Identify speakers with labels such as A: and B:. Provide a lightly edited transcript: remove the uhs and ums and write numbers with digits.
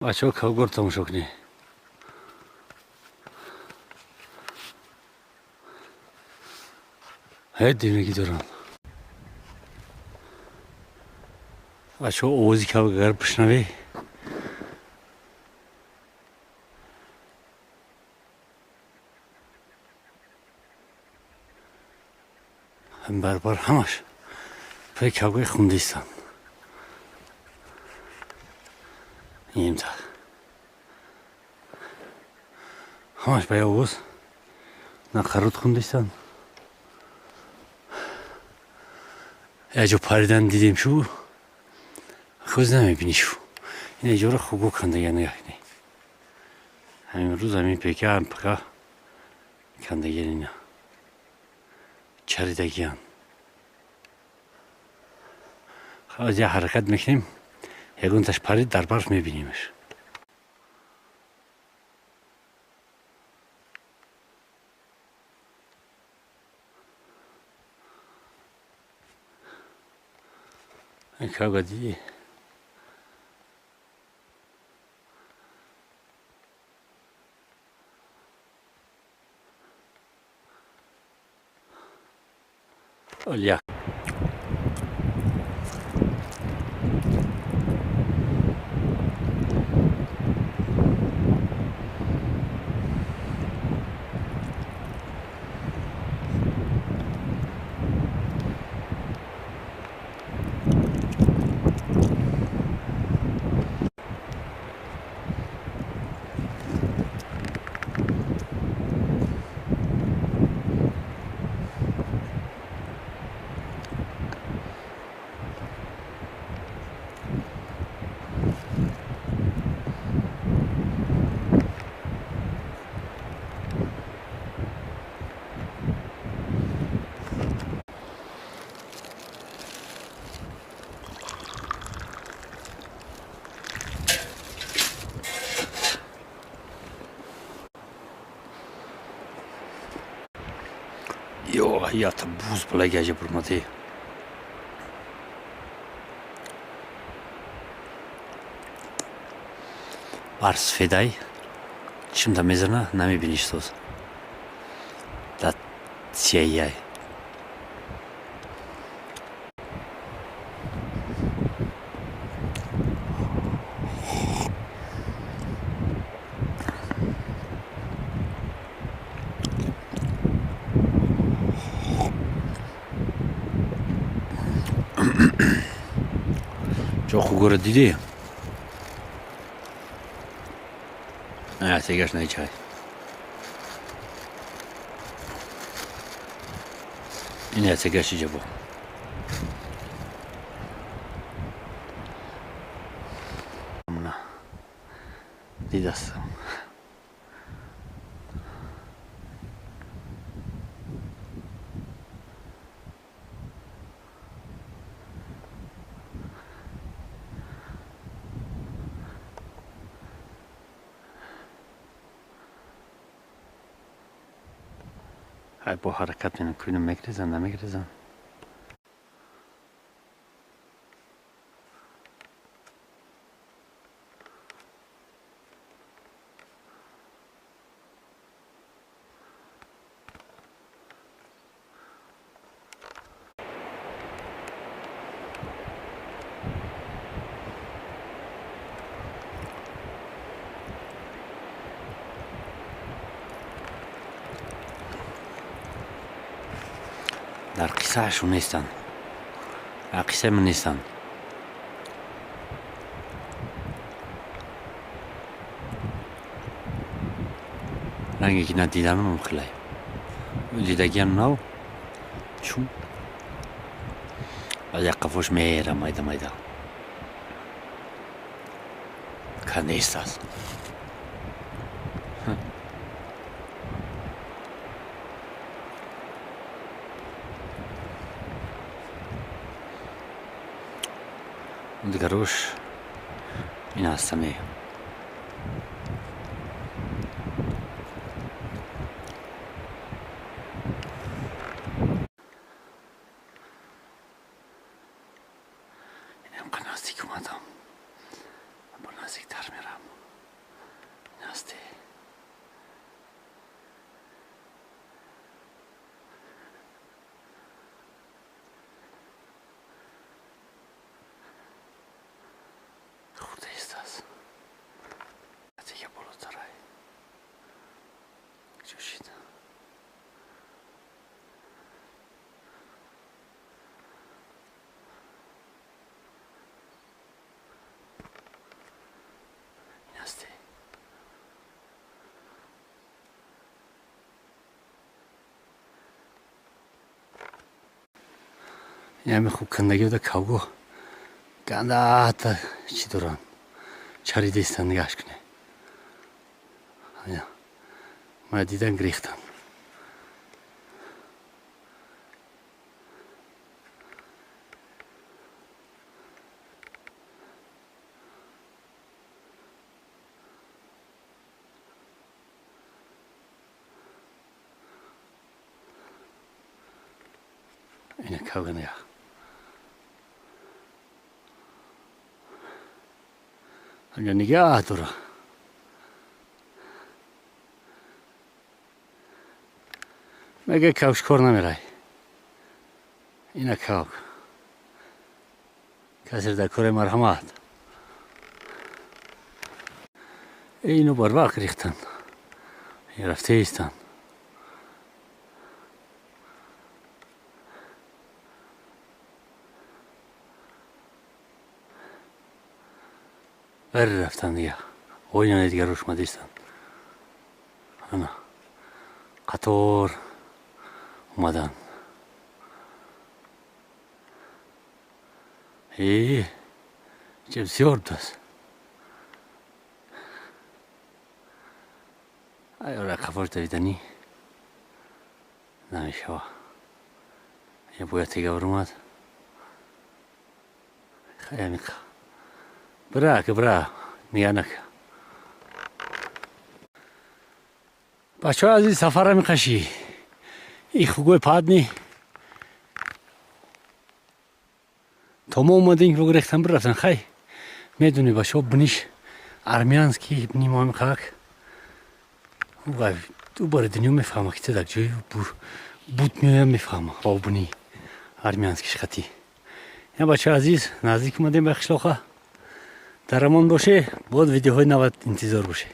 A: Бачаҳо, кавгор тамошо кунед. Ҳайат дивнагӣ доранд. Бачаҳо, овози кавг агар бишнавӣ, барбар ҳамаш пай кавгаи хундаистанд. Имта ҳамаш ба овоз нақарот хундаистанд. Яҷо паридан дидем, шу хуз намебинӣ. Шу ин эҷора хугу кандага нигоҳ кунӣ. Ҳамин рӯз ҳамин пека ҳам пака кандагиан, ина чаридагиан. Аз я ҳаракат мекунем, ягонташ парид, дар барф мебинимаш. Кавга дидӣ? Як ё ята буз балагаҷа бурмади. Бар сфедай чимда мезана, намебиниш соз да сияй. Ҷо хугора дидӣ? Сегаш наичай. Ин сегаш иҷа бо. Дидастам. Ай, бо ҳаракат менам, кунам, мегрезан, намегрезан. Дар қиссаашон нестанд, дар қиссаи ман нестанд. Ранге ки надиданам хелай дидагиам нав чун аз як қафош мера майда майда ка нест аст. Дигарош ин ҳастаме. Инам наздик омадам, бо наздиктар мерам. Ҳасте. Хурда истааст. Дига болотарай. Ҷӯшид. Ин ҳасте. Ин ҳами хуб кандагиода кавго ганда чӣ доранд, чарида истанд. Нигаҳш кунед, мана дидан гирехтам. Ина кавга нигаҳ. Ҳамҷа нигаҳ дора. Мега кавшкор намерай. Ина кавк. Касер дар кори, марҳамат. Ино барвақт рехтанд. Рафта истанд. Бар рафтанд дига. Ойнане дигар ушмада истанд. Ана. Қатор омаданд. Э, ча бисёр будааст. Ай, ора қафош давиданӣ намешава. Я бояд тега баромад. Хай, амиқа. Бира, ка бира, нигаҳ нака. Бачаҳои азиз, сафара меқашӣ. И хугои падни. То мо омадем, ки гурехтан бирафтан. Хай, медуни, бачаҳо, биниш армянский бини мо меқак. Ӯ бори дунё мефаҳма, ки дар ҷои буд меоям, мефаҳма обуни армянский шхати. Я, бачаҳои азиз, наздик омадем ба қишлоқа. Дар амон боше, боз видеоҳои нават интизор боше.